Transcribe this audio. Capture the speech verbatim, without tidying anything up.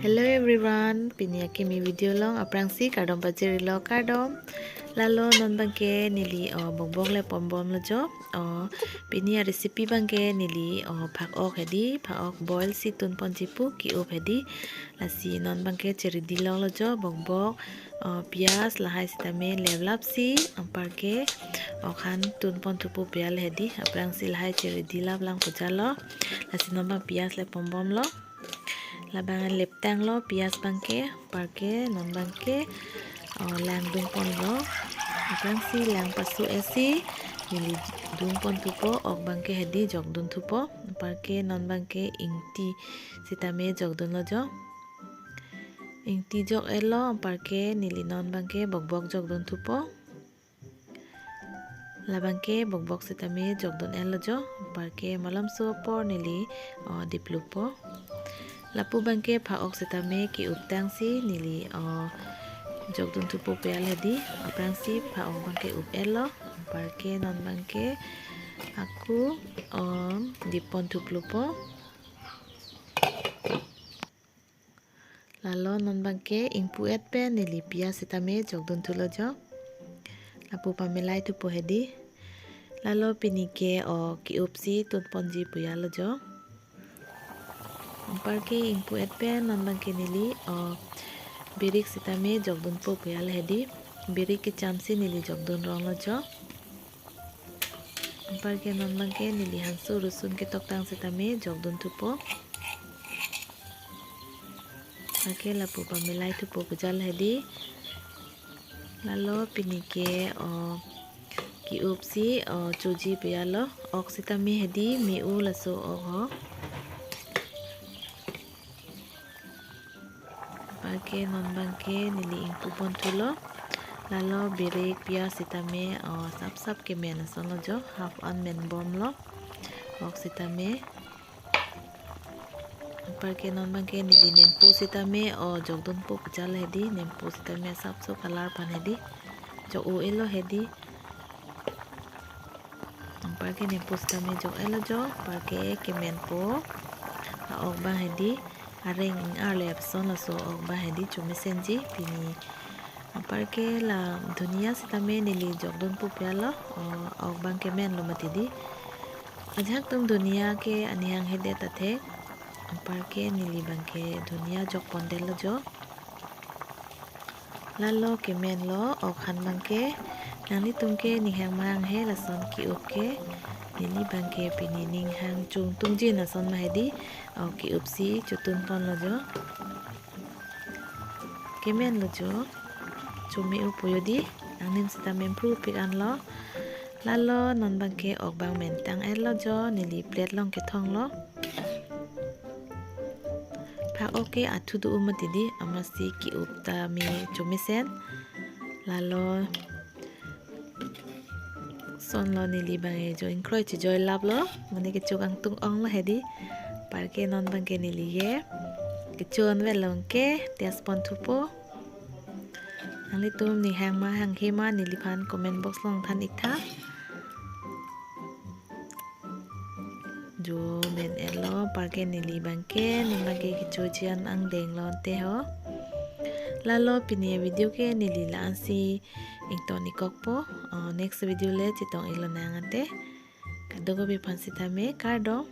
Hello everyone, pini akimi video along aphrangsi kardom pajirilo, kardom. Lalo non abangke neli o bokbok le pombomlo jo. O pini a recipe abangke neli o phak-ok hedi, phak-ok boil si tunponji pu ki-up hedi. Lasi non abangke cheready loklo jo, bokbok, o piyaj lahai sitame leplap si, anparke ok han tunpon thupo piyal hedi, aphrangsi lahai cheready lap lang pujalo. Lasi non abang piyaj le pombomlo. Labang leptanglo piyaj abangke, anparke non abangke o lang dungponlo. Aphrangsi lang pasu esi neli dungpon thupo, ok abangke hedi jokdun thupo. Anparke non abangke ingti sitame jokdunlo jo. Ingti jok-etlo, anparke neli non abangke bokbok jokdun thupo. Labangke bokbok sitame jokdun-etlo jo, anparke malomso apor neli o diplupo. Lapu abangke phak-ok sitame ki-uptangsi neli o jokdun thupo piyal hedi, aphrangsi phak-ok abangke up-etlo, anparke non abangke ako o dippon thuplupo. Lalo non abangke ingpu-et pen neli piyaj sitame jokdun thulo jo. Lapu pamelai thupo hedi. Lalo pinike o ki-up si tunponji puyalo jo. Anparke ingpu-et pen non abangke neli o birik sitame jokdunpo puyal hedi. Birik kechamsi neli jokdun ronglo jo. Anparke non abangke neli hanso rusun ketoktang sitame jokdun thupo. Anparke lapu pamelai thupo pujal hedi. Lalo pinike o ki-up si o choji piyalo, ok sitame hedi me-u laso ok ho. Anparke non abangke neli ingpupon thulo. Lalo birik piyaj sitame o sapsap kemen asonlo jo, half an menbomlo. Ok sitame. Anparke non abangke neli nempo sitame o jokdunpo pujal hedi, nempo sitame asapso color pan hedi. Jok-o-etlo hedi. Anparke nempo sitame jok-etlo jo, anparke kemenpo. A-ok abang hedi, areng ing-arle apson laso ok abang hedi chomesenji pini. Anparke la dhuniya sitame neli jokdunpo piyalo, o, ok abang kemenlo mati di. Ajahak atum dhuniya ke anihang hedet athe. Anparke neli abangke dhuniya jokpondetlo jo. Lalo kemenlo ok han abangke. Nanglitum ke ninghang ma hanghe lason ki-up ke. Neli abangke pini ninghang chungtungjin ason ma hedi. O ki-up si chotunponlo jo. Kemenlo jo. Chome-u po jo di. Angnim sita mempru pik anlo. Lalo non abangke ok abang mentang-etlo jo. Neli plate along kethonglo. Phak-ok ke athu do-u mati di, amatsi ki-up ta me chomesen. Lalo sonlo neli abang ejo ingkroi chejoi laplo, mane kecho kangtung onglo hedi. Anparke non abangke neli ke kecho an velong ke test pon thupo. Nanglitum ninghang ma hanghe ma neliphan comment box along than-ik tha. Jo men-etlo, anparke neli abangke, non abangke kechoji an angdenglo ante ho. Lalo pini video ke neli la-ansi ington-ikkokpo. O, next video le chetong-ik lonang ante. Kadokave aphan sitame kardom.